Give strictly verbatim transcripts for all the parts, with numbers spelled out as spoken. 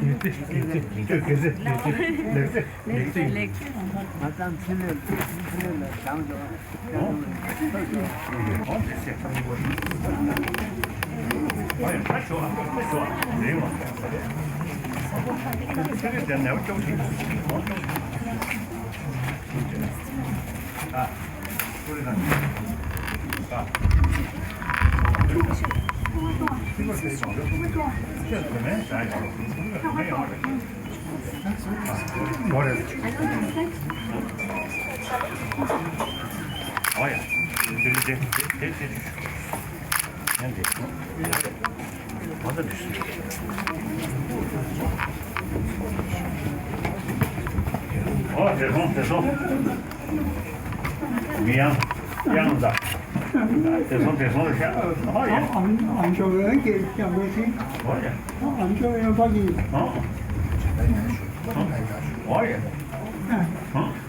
ལེགས་རྩེ་ལེགས་རྩེ་ལེགས་རྩེ་ལེགས་རྩེ་ལེགས་རྩེ་ལེགས་རྩེ། ང་ཚང་ཕྱི་ལོགས་ཕྱི་ལོགས་ལ་བྱང་ཆུབ། ཨོ་དེ་སོང་དེ་སོང་། མི་ཡང་ཡང་ད། དེ་སོང་དེ་སོང་ཤ། ཨོ་ཡ། ཨམ་ཨམ་ཅོག་ཡང་གི་ཡང་མི་སྲིད། ཨོ་ཡ། ཨམ་ཅོག་ཡང་ཕ་གི། ཨོ། ཨོ་ཡ། ཨོ།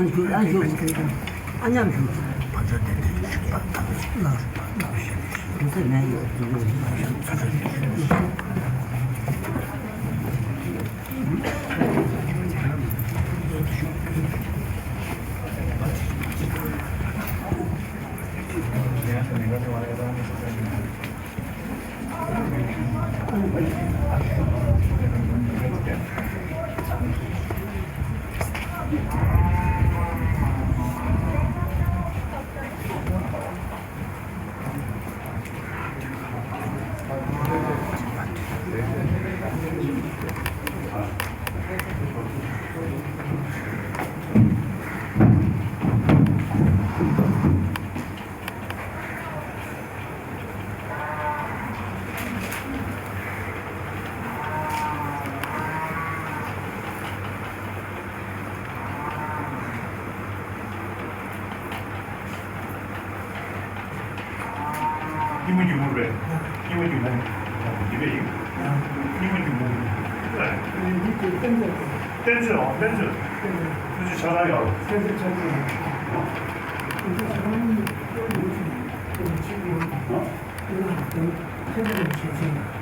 ཨ་ཞུ་ཨ་ཞུ། ཨ་མཉམ་ཞུ། ཕ་ཚ་དེ་དེ་ཞུ་པ་དང་ལ་ཞུ་པ་ལ་ཞུ། དུ་ས་ན་ཡོད་དུ་ཡོད། སྙིང་མ་སྙིང་མོ་རེད། སྙིང་མ་སྙིང་མོ། འདི་བས་ཡིན། སྙིང་མ་སྙིང་མོ། འདི་དེ་བསྟན་བཅོས། བསྟན་བཅོས་འོ་བསྟན་བཅོས། བསྟན་བཅོས་ཆ་ཚང་ཡོད། བསྟན་བཅོས་ཆ་ཚང་ཡོད། བསྟན་བཅོས་ཆ་ཚང་ཡོད།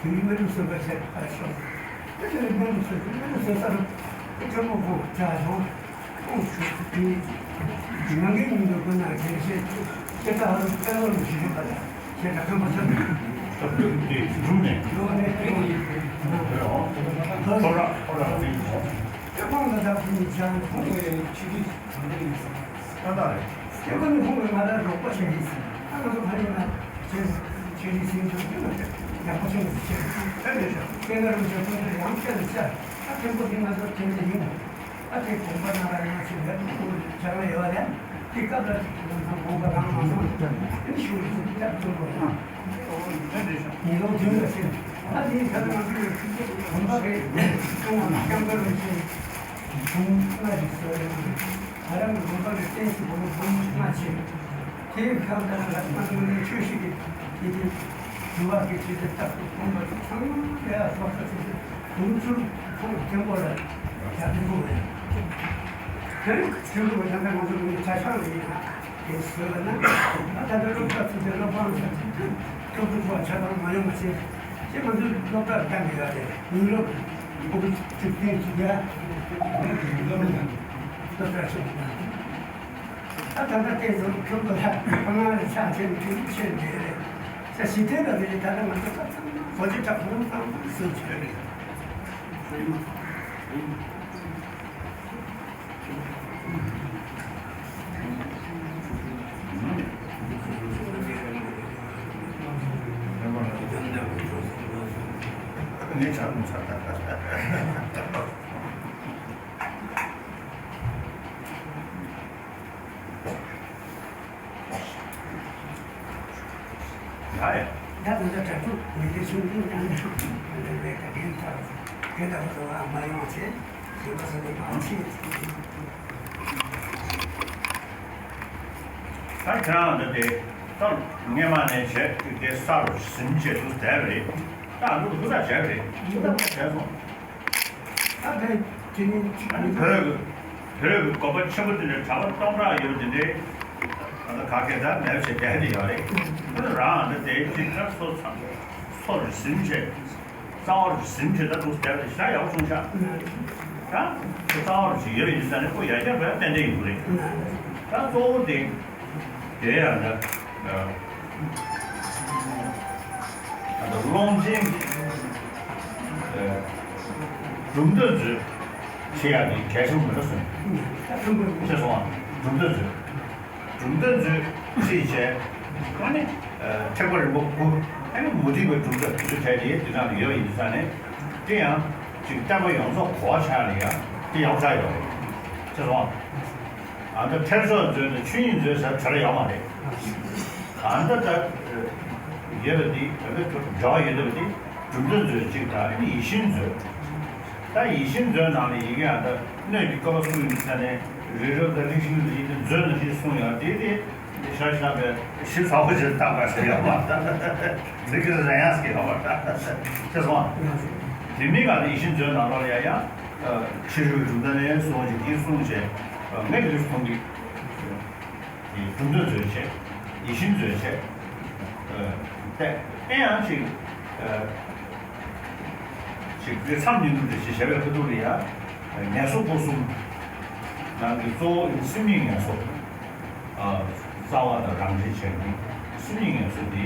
དེ་རིང་སྨན་ལུགས་གསོ་བ་བྱས་པ་ཤོག་དེ་དེ་ནས་སྨན་ལུགས་གསོ་དེ་སྨན་ལུགས་གསོ་ས་རུ་དེ་སྐྱོ་མོ་ཁོང་བྱ་སོང་། ཁོང་ཆུ་དེ་ནང་གི་མི་འདུག་ཁོ་ན་རྒན་ཤེས་ཀྱི་སྐད་ཆ་ཧ་རུ་དཔེ་ལོར་མི་ཤེས་པ་ལ་ཤེས་ཀྱི་ཁམས་པ་ཆགས་འདུག་སྟབས་བདེ་འགྲུབ་ནས་ཡོད་ནས་ཡོད་ཡིན། ཁོ་ར་ཁོ་ར་རེད། དེ་ཁོང་ལ་ད་ཁོང་ནི་བྱ་ཁོང་གི་ཆུ་དེ་གང་འདྲ་ཡིན་སོང་། ད་ལྟ་རེད། སྐྱེ་བ་ནི་ཁོང་གིས་ང་ལ་རོགས་པ་བྱེད་ཀྱི་ཡིན། ད་ང་ཚོ་ཕ་ཡུལ་ན་ཆེ་ཆེ་རིགས་སེམས་ཚོར་དེ་ལ་ཡག་པོ་ཆེན་པོ་ཞིག་བྱེད་ཀྱི་ཡོད་རེད། སྐྱེ་ན་རུང་ཆེ་ཚོར་དེ་ཡང་སྐྱེ་ལ་ཆ་ད་ཐེངས་པོ་དེ་ང་ཚོ་དེ་འདྲ་ཡིན། ད་དེ་དགོངས་པ་ན་ར་ཡང་ཞིག་ལས་ཁོང་གི་ཆ་ལ་ཡོད་ལ་དེ་སྐབས་ལ་ང་ཚོ་དགོངས་པ་རང་མ་སོང་དེ་ཤུགས་སུ་སྐྱབས་བཅོལ་བ་ཡང་ཉིས་སྟོང་བདུན་ལ་ཕྱིན། ད་དེའི་ཁ་ལ་ང་ཚོས་དགོངས་པ་རེད་དགོངས་པ་སྐྱབས་མགོན་རིན་པོ་ཆེ་དགོངས་པ་ལྔ་ཞིག་བཟོས་ཡོད། ང་རང་གི་ལུང་པ་ལ་བསྟན་ཞིག་གོ་ལོ་སྒོར་མོ་ལྔ་བྱས། དེའི་ཁ་ལ་ང་ཚོ་ནས་ཆོས་ཤིག་གི་དེ་དེ་འགྱུར་བ་གི་ཆེད་དུ་རྟག་ཏུ་ཕོངས་པ་ཚང་མ་ལས་ལ་སོགས་པ་ཆེད་དུ་དུང་ཕྱུར་ཕོངས་བརྟན་པོ་ལ་བྱ་དུས་འགོ་བས། དེ་ནི་ཆོས་ལུགས་ལ་ད་ལྟ་ང་ཚོ་མི་ཆ་ཤང་ལ་ཡིན་ན་དེ་བཟོས་ལ་ན་ད་ལྟ་སློབ་གྲྭ་ཚུད་དེ་སློབ་ཁང་ཚུད་དེ་སློབ་ཕྲུག་ཚོ་ཆ་ཚང་མ་ཡོང་བ་བྱས། ཅེས་ང་ཚོས་སློབ་གྲྭར་བཏང་གི་ཡོད་རེད། ཡུ་རོབ་ཕྲུ་གུ་བཅུ་བདུན་བཅུ་བརྒྱད་སློབ་གྲྭར་ཕྱིན་པ་དང་། ད་ད་ལྟ་བལྟས་ཚོ་ཁྱོད་ཚོ་ལ་ཁོ་ན་ལ་ཆ་ཆེན་ཕྲུ་གུ་ཆེན་འདྲེ་རེད། ས་ཞི་བདེ་ལ་རེད། ད་ལྟ་ང་ཚོ་ས་ཚང་གོ་ཆེ་དྲག་ཁོང་ཚང་སུ་ཆེ་རེད། ཡ་ཡ། ད་དུང་ད་དྲ་ཐུག་མི་དེ་ཆུང་ཆུང་ཀྱང་ནས་ལས་ཀ་དེ་ལྟར་དེ་ལྟ་བུ་དུ་བ་མ་ཡོང་ཚེ་དེ་བ་ས་དེ་མང་ཆེ། ད་ཁྱེད་རང་འདི་དེ་ད་སྔས་མ་ནས་བྱས་དེ་ས་རུ་ཟིན་བྱས་སུ་བསྡད་པ་རེད། ད་འདུག་ཧུ་ད་བྱས་པ་རེད། ཧུ་ད་བྱས་སོང་། ད་ཕན་ཅི་ནི་ཅི་ཨ་ནི་བོད་ཀྱི་བོད་ཀྱི་དགོན་པ་ཆེན་པོ་དེ་འདྲའི་གྲྭ་པ་སྟོང་ཕྲག་ཡོད་དེ་འདྲའི་ད་ལྟ་ག་གེ་ད་མེད་བྱས་བསྡད་དེ་ཡོད་རེད། ཁོ་ཚོ་རང་ད་དེ་ཅི་ད་སོ་ཚང་སོ་རེ་ཟིན་བྱས་རྩ་བ་རེ་ཟིན་བྱས་ད་འདུག་བསྡད་པ་ཤ་ཡག་པོ་བྱུང་ཤག་ད་ཁོ་རྩ་བ་རེ་ཞིག་ཡོད་ཡིན་ས་ནས་ཁོ་ཡར་རྒྱས་པ་ཏན་ཏན་ཡོང་གི་རེད། ད་གཙོ་བོ་དེ། དེ་ཡང་ད་ད་ལྟ་སློབ་ཆེན་གྱི་གྲུབ་འབྲས་ཚོས་ཤེས་ཡ་དེ་གལ་ཆེན་པོ་མེད་པ་སོང་། ཤེས་སོང་ཨ། གྲུབ་འབྲས་ཚོས་གྲུབ་འབྲས་ཚོས་ཁྲིད་བྱས་ཨ་ནི་ཐེག་པ་རིམ་པ་དགུ་ཨ་ནི་མུ་སྟེགས་པའི་གྲུབ་འབྲས་དེ་ཚོ་གལ་ཏེ་དེ་ནང་ལ་ཡོད་ཡིན་ས་ནས་དེ་ཡང་ཅིག་བསྟན་པ་ཡོངས་རྫོགས་གོ་བ་ཆགས་ལ་ཡང་དེ་ཡག་པོ་ཆགས་ཡོད་རེད། ཤེས་སོང་ཨ། ཨ་ད་ཐེག་མཆོག་མཛོད་དང་ཆོས་དབྱིངས་མཛོད་ཟེར་བྲལ་ཡོད་མ་རེད། ཨ་ད་ད་ཡོད་པ་འདི་ད་ལྟ་འབྲེལ་བ་ཡོད་པ་འདི་གྲུབ་འབྲས་མཛོད་ཅིག་དང་ཨ་ནི་ཡིད་བཞིན་མཛོད། ད་ཡིད་བཞིན་མཛོད་ནང་ལ་ཡི་གེ་ཨ་ད་སྣོད་ཀྱི་བཀོད་པ་གསུངས་ཡོད་ས་ནས་རི་རབ་དང་རིགས་ཤིང་ལ་ཡིན་ཏེ་མཛོད་ནང་བཞིན་གསུངས་ཡོད་དེ་དེ་ཤ་ཤ་བའི་ཞིབ་ཚགས་པོ་ཅིག་བཏང་བ་ཞིག་ཡོད་མ་རེད། དེ་གི་རེ་ཡང་ཞིག་ཡོད་མ་རེད། ཤེས་སོང་ཨ། དེ་མིན་ག་ནི་ཡིད་བཞིན་མཛོད་ནང་ལོགས་ལ་ཡང་ཡང་ཕྱི་རོལ་གྲུབ་མཐའ་ནས་གསུངས་ཤིག་དེ་གསུངས་བྱས་ངས་དེ་གསུང་གི་གྲུབ་མཐའ་མཛོད་བྱས། ཡིད་བཞིན་མཛོད་བྱས། ཨེ་ཡང་ཅིག་ཅིག་དེ་མཚམས་ཉིན་དུ་དེ་ཞེས་བྱ་བའི་ཁ་ཐུག་ལ་ཡང་ངལ་གསོ་སྐོར་གསུམ་ནང་གི་གཙོ་བོ་སེམས་ཉིད་ངལ་གསོ། རྩ་བ་དང་རང་འདྲེན་བྱས་ནས་སེམས་ཉིད་ངལ་གསོ་འདི་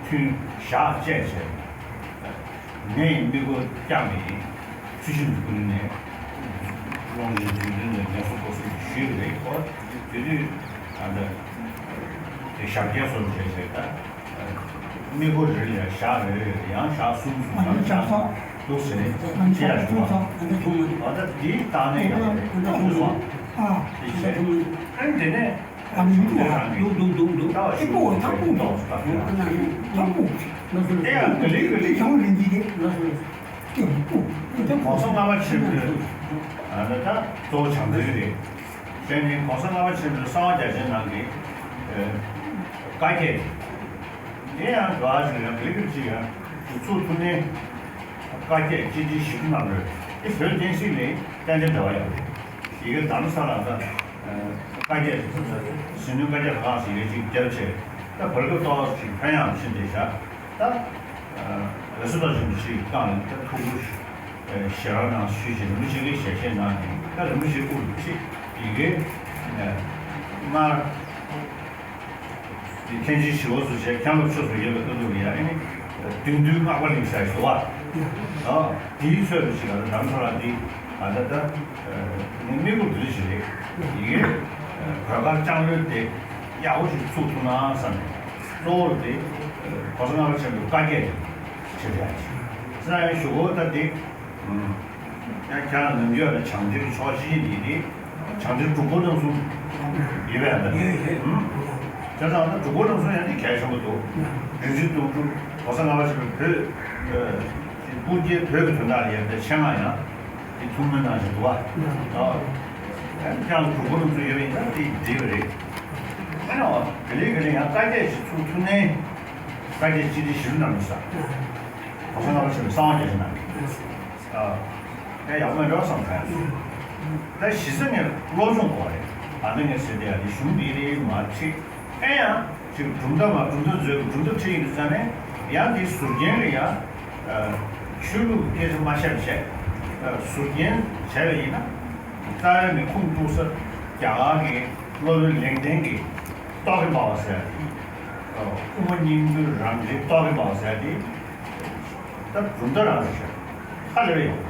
ཐུན་ཞག་བཅད་བྱས། ངས་མིག་སྒོ་བཀྱགས་ནས་ཚུལ་ཤིང་དུ་བསྐུར་ནས་ཀློང་ཆེན་དུས་འདི་ནས་ངལ་གསོ་སྐོར་གསུམ་ཞུས་པ་རེད། ཁོ་དེ་དུས་ཨ་ད་དེ་ཞབས་བརྒྱད་སོར་བྱས་བྱས་ད་མིག་སྒོ་རེ་ལ་ཞག་རེ་རེ་ཡང་ཞག་གསུམ་གསུམ་ཨ་ནི་ཞག་ཞག་གསུམ་འདུག་ཟེར་ནས་ཨ་ནི་ཅི་ཡང་ཞག་ཞུ་བ་ཨ་ནི་ཐུང་ཨ་ད་དེའི་བཏང་ནས་ཡང་ཨ་ནི་ཐུང་སོང་དེ་བྱས་ཨ་ནི་དེ་ནས། ཨ་མི་འདུག་ཨ། འདུག་འདུག་འདུག་འདུག་ཨ་ཤི་པོ་ཐག་པོ་འདུག་ཨ་ན་ནི་ཐག་པོ་ལ་སོ་ལ་དེ་ཡང་ག་ལེ་ག་ལེ་ཡང་རིན་གྱི་རེད། ལ་སོ་ལ་དེ་པོ་དེ་གོང་ས་ལྔ་པ་ཆེན་པོའི་ཨ་ན་ད་གཙོ་བོ་བྱམས་བརྩེ་རེད། དེ་ནི་གོང་ས་ལྔ་པ་ཆེན་པོའི་གསང་བ་རྒྱ་ཆེན་ནང་གི་བཀའ་བརྒྱད་དེ་ཡང་ག་ཞིག་ཡང་ག་ལེ་ག་ཅིག་ཡང་ཚུགས་ཐུབ་ནས་བཀའ་བརྒྱད་སྤྱི་ཁྲིད་ཞིབ་ཏུ་གནང་དགོས། དེ་བོད་བསྟན་སྲིད་ལས་ཏན་ཏན་འབྲེལ་བ་ཡོད་རེད། ཡི་གེ་དྷ་རམ་ས་ལ་དང་། བཀའ་བརྒྱད། ཟིན་ཐུན་བཀའ་བརྒྱད་ལྷག་ཞིག་ཡོད་ཅིག་རྒྱབ་ཆེ། ད་བར་སྐབས་ཏོག་ཅིག་ཕན་ཡང་ཕྱིན་ཏེ་བཞག་ད་ལ་སོ་ད་ཞིག་ཅིག་བཏང་ནས་ད་ཐུགས་ཁུར་ཞེ་དྲག་གནང་ཞུས་བྱས། རིན་པོ་ཆེ་གིས་ཞལ་བཞེས་གནང་ནས་ད་རིན་པོ་ཆེ་དབུ་ཁྲིད་ཡི་གེ་སྔར། དེ་མཁན་ཆེན་ཞི་བ་འཚོ་བྱས་མཁན་སློབ་ཕྱོགས་སུ་ཡོད་པའི་ཁ་ཐུག་ལ་ཡང་ཨེ་ནི་བདུད་འདུལ་སྔགས་པ་གླིང་ཟེར་ཞུ་བ། ཨ་དེའི་ཚོད་དུ་ཞིག་ལ་རང་ཚོ་ལ་འདི་ཨ་ད་ད་ནི་དམིགས་ཡུལ་འདི་ཞིག་རེད། ཡི་གེ་བོད་ཁ་ལྕང་ལོའི་དེ་ཡག་པོ་ཞིག་ཚུགས་ཐུབ་ན་བསམ་ནས། གཙོ་བོར་དེ་གོང་ས་ལྔ་པ་ཆེན་པོའི་བཀའ་བརྒྱད་དེ་ཞིག་རེད། ས་ཡང་ཞུ་དགོས་ད་དེ། ཡང་ཁྱེད་རང་ནམ་རྒྱུན་ལ་བྱང་འདིར་ཕྱོགས་གཅིག་ཡིན་དེ། བྱང་འདིར་སྒྲུབ་སྐོར་རྣམ་གསུམ་ཡོད་པས་ད། ཡོད་ཡོད། བྱས་ཙང་ད་སྒྲུབ་སྐོར་རྣམ་གསུམ་ཡང་དེ་གལ་ཆེན་པོ་འདུག་རིན་ཆེན་གདུང་དྲུག་གོང་ས་ལྔ་པ་ཆེན་པོའི་བོད་ཀྱི་སྤུར་རྒྱལ་བོད་ཀྱི་དོན་དག་ལ་ཡང་དེ་ཆེད་མངགས་ཡང་དེ་ཐུགས་སྨོན་གནང་བཞིན་འདུག་བ། ཡང་ཁྱེད་རང་སྒྲུབ་སྐོར་རྣམ་གསུམ་ཡོད་པ་ཡིན་ན་དེ་འགྲིག་པ་རེད། ཨ་ནི་འོ་དེ་ལས་དེ་ལས་ཡང་བཀའ་བརྒྱད་ཅིག་ཚུགས་ཐུབ་ནའི་བཀའ་བརྒྱད་སྤྱི་དེ་ཞིབ་གནང་མི་ས། གོང་ས་ལྔ་པ་ཆེན་པོའི་གསང་བ་རྒྱ་ཆེན་གནང་གི། ཨ་ཡང་ཡག་པོ་མེད་འགྲོ་བསམ་ཐལ། ད་གཞི་རྩ་ངས་སློབ་སྦྱོང་དགོས་རེད། ཨ་ནི་ངས་ཟེར་དེ་ཡ་དེ་གཞུང་འདི་རེད་མ་ཁྲིད། ཨེ་ཡང་ཅིག་གྲུབ་མཐའ་མ་གྲུབ་མཐའ་མཛོད་ཀྱི་གྲུབ་མཐའ་ཁྲིད་ཡིན་དུས་ཙང་ནས་ཡང་དེའི་ཟུར་རྒྱན་ལ་ཡང་ཆོས་ལུགས་སྐད་ཆ་མ་བཤད་པ་བྱས། ཟུར་རྒྱན་བྱས་པ་ཡིན་ན་རྩ་བའི་ནས་ཁུངས་གཏུགས་ས་རྒྱ་གར་གྱི་སློབ་དཔོན་ལེགས་ལྡན་གྱི་རྟོག་གེ་སྨྲ་བ་ཟེར་ཡ་དེ། དབུ་མ་སྙིང་པོའི་རང་འགྲེལ་རྟོག་གེ་སྨྲ་བ་ཟེར་ཡ་དེ། ད་གྲུབ་མཐའ་རང་རེད་ཤག་ཧ་ལས་པ་ཡོད།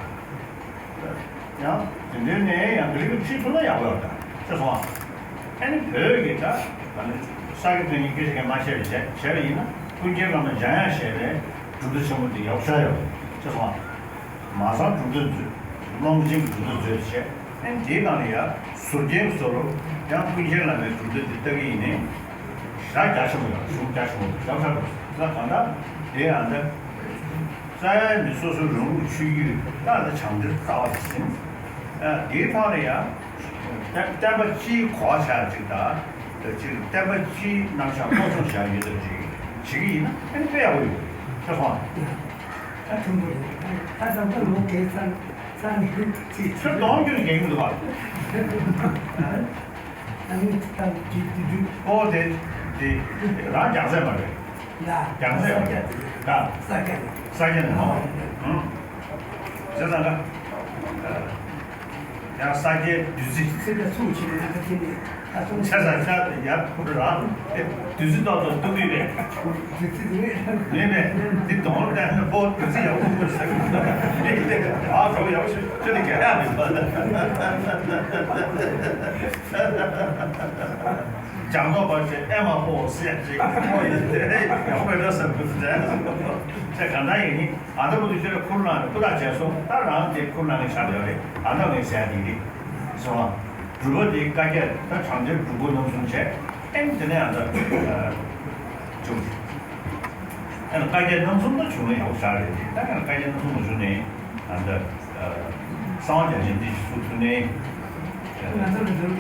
ཡང་དེ་འདྲའི་ནས་ཡང་འདི་རིགས་ཁྲིད་ཐུབ་ན་ཡག་པོ་ཡོད་ད་ཤེས་སོང་ཨ། ཨ་ནི་བོད་ཀྱི་ད་ཨ་ནི་ས་དགེ་དོན་གཉིས་སྐད་ཆ་གང་མ་བཤད་པ་བྱས་བྱས་པ་ཡིན་ན་ཀུན་མཁྱེན་བླ་མ་འཇམ་དབྱངས་བཞད་པའི་གྲུབ་མཐའ་ཆེན་པོ་འདི་ཡག་ཤོས་ཡོད་ཤེས་སོང་ཨ། མ་གསང་གྲུབ་མཐའ་མཛོད། ཀློང་ཆེན་གྱི་གྲུབ་མཐའ་མཛོད་བྱས། ཨ་ནི་དེའི་ནང་ལ་ཡང་ཟུར་རྒྱན་གྱི་བཟོ་རུ་ཡང་ཀུན་མཁྱེན་བླ་མའི་གྲུབ་མཐའ་འདི་ལྟ་གི་ཡིན་ནའི་ཞེ་དྲག་རྒྱ་ཆེན་པོ་ཡོད། གཞུང་རྒྱ་ཆེན་པོ་ཞེ་དྲག་འདུག་ད་གང་ལྟར་དེ་ཡང་ད། རྩ་བའི་ནི་སོ་སོའི་རང་ལུགས་ཆོས་བརྒྱུད་ད་ལྟ་བྱང་འདིར་རྩ་བ་ཟིན། དེའི་ཐོག་ནས་ཡང་བསྟན་པ་སྤྱིའི་གོ་བ་ཆགས་ཅིག་དང་། ཅིག་བསྟན་པ་སྤྱིའི་རྣམ་གཞག་སློབ་སྦྱོང་བྱ་ཡུལ་དུ་ཅིག་བྱེད་ཀྱི་ཡིན་ན་ཨ་ནི་དཔེ་ཡག་པོ་ཡོད་ཤེས་སོང་ཨ། ད་ཐུང་པོ་རེད། ད་ད་ལྟ་ལོ་གས་ཚར་ཚར་ནས་ཅིག་ཁྱོད་གདོང་རྒྱུད་རྒྱག་གི་འདུག་བ། ཨ་ནི་ད་དེ་དེ་དུས། ཨོ་དེ་དེ་རང་རྒྱང་སྲས་མ་རེད། ཡ། རྒྱང་སྲས་མ་རེད། ཡ། ས་སྐྱ་ནས། ས་སྐྱ་ནས་ཨོ། ཨང་། བྱས་ཙང་ད་ཡང་ས་སྐྱའི་བདུད་རྩི། ཚིག་ལ་ཚུགས་ཆེ་ན་ད་དེ་ནས་ད་སོང་། ཆ་ས་ཆ་ཡར་ཕུར་རང་བདུད་རྩི་ཏོག་ཏོག་བཏུང་གི་རེད། བདུད་རྩི་རེད། མེད་མེད། འདི་གདོང་ལ་བལྟས་ན་པོ་བདུད་རྩི་ཡག་པོ་ཟེར་གི་འདུག་ཨ་གྲོགས་ཡག་པོ་ཞིག་ཁྱོད་ནི་རྒྱག་ཡག་མེད་པ། ལྗང་མདོག་པ་ཞིག་ཨེ་མ་པོ་ཟེར་ཅིག་ཨོ་ཡིན་དེ་ཡག་པོ་རེད་ཟེར་གི་འདུག་ཟེར་གང་ལྟར་ཡིན་ནི་ཨ་ད་བུ་དུ་ཁྱོད་ཁུར་ནང་ནས་ཁུར་ཐག་བྱས་སོང་། ད་རང་དེ་ཁུར་ནང་ནས་ཆགས་ཡོད་རེད། ཨ་ད་ངས་ཟེར་དེ་རེད་སོང་བ། སྒྲུབ་པ་དེ་བཀའ་བརྒྱད་ད་བྱང་ཆེན་སྒྲུབ་སྐོར་རྣམ་གསུམ་བྱས། ཨེ་དེ་ནས་ཨ་ད་བྱུང་། ཨ་ནི་བཀའ་བརྒྱད་རྣམ་གསུམ་ད་བྱུང་ན་ཡག་པོ་ཞེ་དྲག་རེད་དེ། ད་ཡང་བཀའ་བརྒྱད་རྣམ་གསུམ་མ་བྱུང་ནས་ཨ་ད་གསང་བ་རྒྱ་ཆེན་འདི་ཞིག་ཚུགས་ཐུབ་ནས། ང་ཚོ་ལ་ཚོར་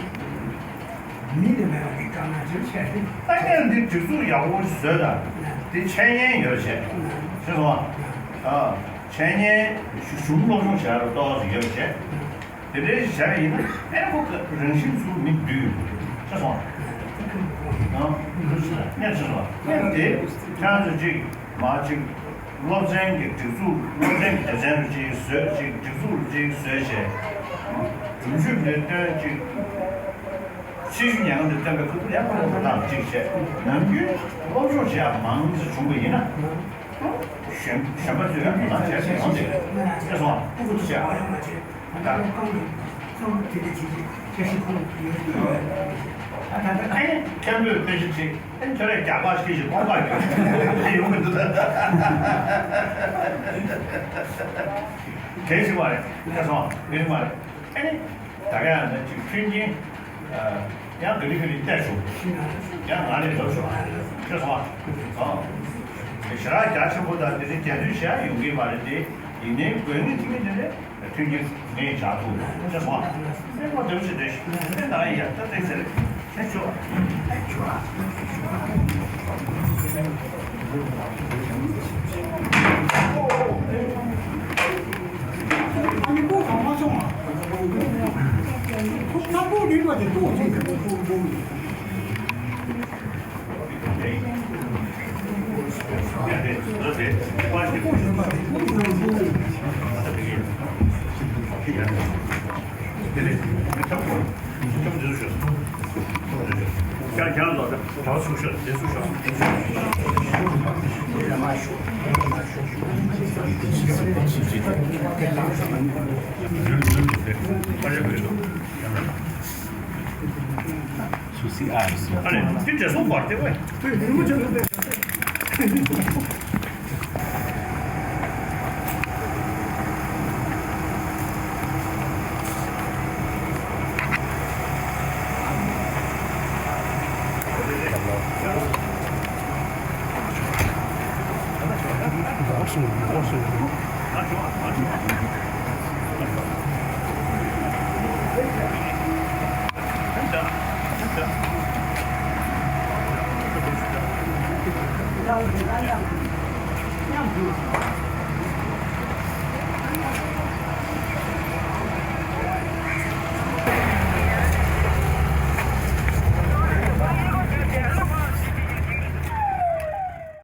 མི་དེ་མེད་པ་གི་དཀའ་ངལ་ཅིག་ཆགས་ཏེ། ད་ངས་འདི་སྒྲིག་འཛུགས་ཡག་པོ་བཟོས་དང་། དེ་འཆད་ཉན་ཡོད་བྱས། ཤེས་སོང་ཨ། འཆད་ཉན་གཞུང་སློབ་སྦྱོང་བྱས་ར་ཏོག་ཙམ་ཡོད་བྱས། དེ་འདྲའི་བྱས་པ་ཡིན་ན་ཨེ་ཁོ་རང་བཞིན་ཚུར་མི་འདུས་ཡོང་གི་རེད། ཤེས་སོང་ཨ། ཨ་ནས་ཤེས་སོང་ཨ། ཨ་དེ་ཁྱེད་རང་ཚོ་གཅིག་མ་གཅིག་སློབ་ཚན་གྱི་སྒྲིག་འཛུགས་སློབ་ཚན་གྱི་སྡེ་ཚན་རུ་གཅིག་བཟོས་གཅིག་སྒྲིག་འཛུགས་རུ་གཅིག་བཟོས་བྱས། སྒྲུབ་མཆོད་འདི་སྟོན་གཅིག་ཕྱི་ཞུ་ཉན་ཁང་དུ་སྟོན་པའི་ཁུ་ཚུར་ཡང་ཁོ་ཁོ་དང་གཅིག་བྱས། ནམ་རྒྱུན་སློབ་སྦྱོང་བྱེད་ཡག་མང་ཙམ་བྱུང་བ་ཡིན་ན། གཞོན་གཞོན་པ་ཚོས་ཡང་དོ་སྣང་བྱས་ཡོང་དེ་ཤེས་སོང་ཨ། ཁུ་ཁུ་ཚུར་བྱས། ད་ད་ལྟ་མཁན་པོས་དཔེ་ཆ་ཁྲིད་ཨ་ད་ལྟ་ཨ་ནི་མཁན་པོས་དཔེ་ཆ་ཁྲིད་ཨ་ནི་ཁྱོད་རས་རྒྱག་པ་ཤེས་ཤིག་ཁོང་པ་ཡོད་དེ་ཡོང་མི་འདུག་ད་གལ་ཆེ་བ་རེད། ཤེས་སོང་ཨ། མི་རིང་བ་རེད། ཨ་ནི། ད་ག་ཡང་ན་ཅིག་མཐུན་རྐྱེན། ཡང་ག་ལི་ག་ལི་བལྟས་བྱུང་། ཡང་ང་ལས་ལོ་ཆུང་བ། ཤེས་སོང་ཨ། ཞེ་དྲག་རྒྱ་ཆེན་པོ་དང་དེ་ཚོ་རྒྱ་མདུན་བྱས་ཡོང་གི་མ་རེད་དེ། ཡིན་ནའི་དགོས་ངེས་ཐིག་ངེས་དེ་འདྲ་མཐུན་རྐྱེན་ངས་བྱ་ཐུབ། ཤེས་སོང་ཨ། ཨེ་ཁོ་དེ་བྱེད་དེ་ཤེས་ན་ཡ་ད་ཏེག་ཟེར། ཤེས་ཆོག་ཨ། ཨ་ནི་ཁོ་གང་མ་སོང་ཨ། ཁོ་ཁ་པོ་རིག་པ་དེ་ཏོག་ཅིག་ཟེར་ཁོ་ཁོ་ཁོ། སུ་སི་ཨ་རེད། ཨ་ལས། དེ་འདྲ་སོང་བར་དེ་བས།